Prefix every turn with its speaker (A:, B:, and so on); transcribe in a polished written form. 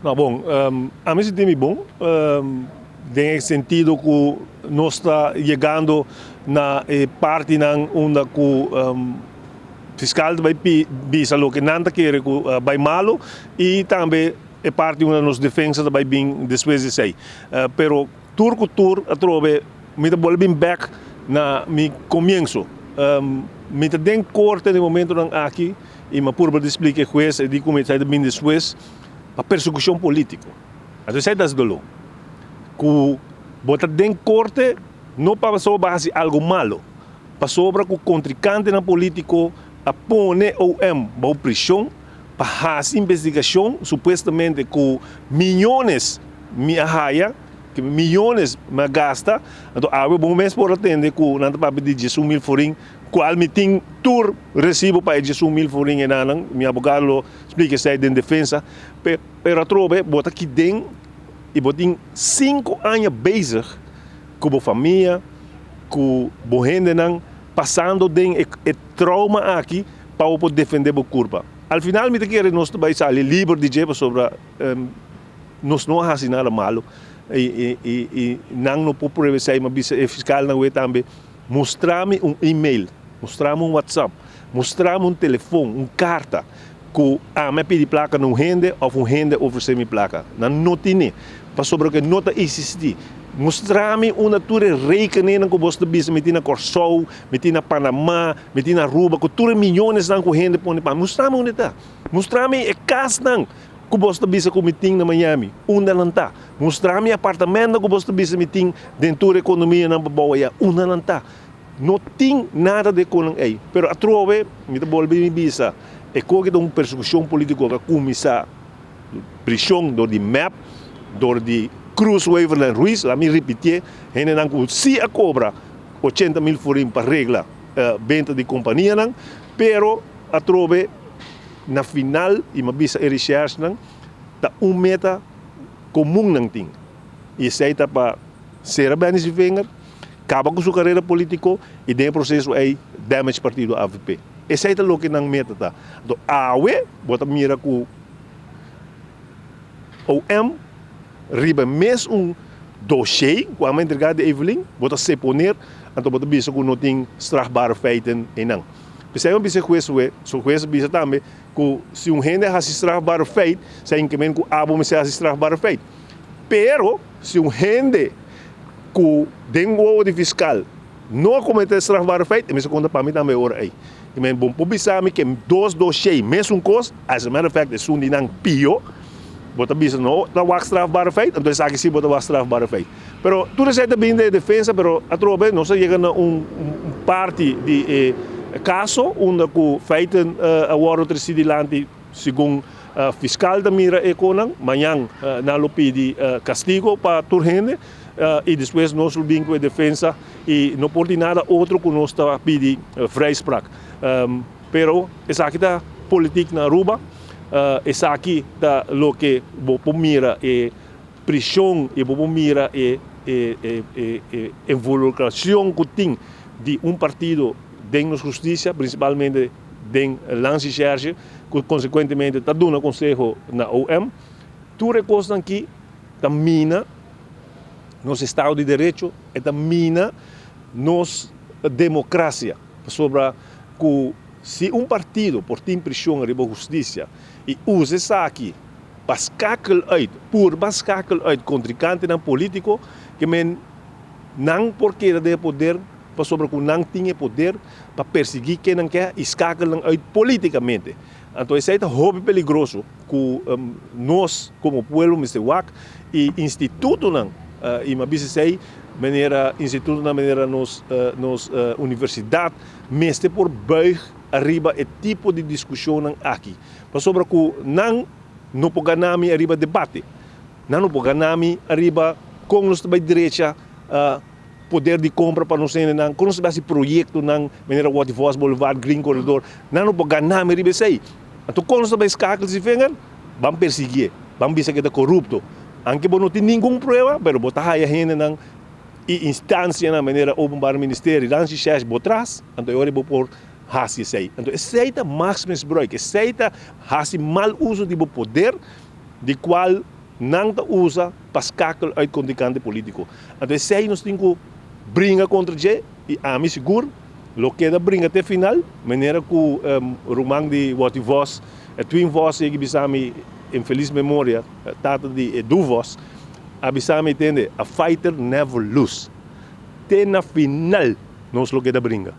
A: No bon, ami sinti mi bon den e sentido ku nos ta yegando na e partinan unda ku fiskal ta bai bisa loke nan ta kere ku bai malu i tambe e parti unda nos defensa ta bai bin despues di esei. Pero tur ku tur atrobe mi ta bolbe bin bek na mi komienso. Mi ta den korte den momentonan aki i mi a purba di splika e hues e di ku mi ta bin despues. Pa persekushon polítiko. Anto esei ta hasi doló. Ku bo ta den korte no pasobra bo a hasi algu malo, pasobra ku kontrikantenan polítiko a pone OM bou prishon pa hasi investigashon supuestamente ku miyones mi a haya, ku miyones mi a gasta. Anto awe bo mes por a tende ku nan ta papia di 11 mil forin, kual mi tin tur resibo pa e 11 mil forin enanan. Mi abogado lo Splika esei den defensa, pero atrobe bo ta kiden i bo tin sinku aña bezig ku bo famia, ku bo hendenan pasando den e trauma aki pa bo por defende bo kurpa. Al final mi ta kere nos ta bai sali liber di dje pasobra nos no a hasi nada malu i nan no por prueba esei. Mi a bisa e fiskalnan awe tambe, mustra mi un email, mustra mi un whatsapp. Mustra mi un telefon, un karta ku ami a pidi plaka na un hende òf un hende a ofresé mi plaka. Nan no tine, pasobra ku e no ta eksistí. Mustra mi unda tur e rekeningnan ku bos ta bisa mi tin na Kòrsou, mi tin na Panamá, mi tin na Aruba, ku tur e miyonesnan ku hende pone pa mi. Mustra mi unda e ta. Mustra mi e kasnan ku bos ta bisa ku mi tin na Miami, unda nan ta. Mustra mi e apartamentonan ku bos ta bisa mi tin den tur e kondominionan pa bou aya, unda nan ta. No tin nada de konan ei. Pero atrobe, mi ta bolbe mi bisa, e koki ta un persekushon politiko ku a kuminsá prishon dor di mep, dor di Cruz Waverland Ruiz, laat mi ripitié, hendenan ku si a kobra 80 mil florin pa regla benta di kompanianan, pero atrobe na final, i mi a bisa e reshèrsnan, ta un meta komun nan tin, i esei ta pa sera Benny Sevinger, kaba ku su karera polítiko i den e proseso ei damage partido avp. Esei ta loke nan meta ta. Anto awe bo ta mira ku OM riba e mes un dossier ku a entrega di Evelyn, bo ta seponer, anto bo ta bisa ku no tin strafbare feiten einan. P'esei mi a bisa e hues awe, so hues a bisa tambe ku si un hende a hasi strafbare feit, sa inkemen ku abo mester hasi strafbare feit. Pero si un hende ku den wowo di fiskal no a kometé strafbare feit, e mester konta pa mi tambe e ora ei. I men bo por bisa mi ke dos doshé mesun kos, as a matter of fact esun di nan pio, bo ta bisa no ta wak strafbare feit, anto esaki si bo ta wak strafbare feit. Pero tur esei ta bin den e defensa, pero atrobe nos a yega na un parti di e kaso unda ku feiten a wòrdu tresi dilanti segun Fiskal ta mira e konan, mañan nan lo pidi kastigo pa tur hende i despues nos lo bin ku e defensa i no por di nada otro ku nos ta pidi vrijspraak. Pero esaki ta politik na Aruba, esaki ta loke bo por mira e prishon i bo por mira e involukracion ku tin di un partido den nos hustisia, prinsipalmente den Landsrecherche, ku konsekuentemente ta duna konseho na OM. Tur e kosnan aki ta mina nos estado di derecho, e ta mina nos demokrasia, pasobra ku si un partido por tin prishon riba hustisia i usa esaki pa skakel uit, purba skakel uit kontrikantenan politiko, ke men nan por keda den e poder pasobra ku nan tin e poder pa persiguí ken nan ke i skakel nan uit politikamente. Anto esei ta hopi peligroso ku nos komo pueblo mester wak i institutonan, i mi a bisa esei manera institutonan manera nos nos universidat mester por buig ariba e tipo di diskushonnan aki pasobra ku nan no por gana mi ariba debate, nan no por gana mi ariba kon nos ta bai drecha poder di compra pa nos hendenan, kon nos ta bai hasi proyectonan manera Watty Vos Boulevard, Green Corridor, nan no por gana mi riba esei. Anto kon nos ta bai skakel si vinger? Ban persiguié, ban bisa ke ta korupto. Anke bo no tin ningun prueba, pero bo ta haya hendenan i instancianan manera Openbaar Ministerie, Landsrecherche bo tras, anto e ora bo por hasi esei. Anto esei ta machtsmisbruik, esei ta hasi mal uso di bo poder, di kual. Nan ta usa pa skakel uit kontrinkante polítiko. Anto esei nos tin ku bringa kontra dje i ami sigur lo keda bringa te final, manera ku ruman di Watty Vos, Edwin Vos yegi bisa mi en felis memoria, tata di Edu Vos, a bisa mi, tende, a fighter never lose. Te na final nos lo keda bringa.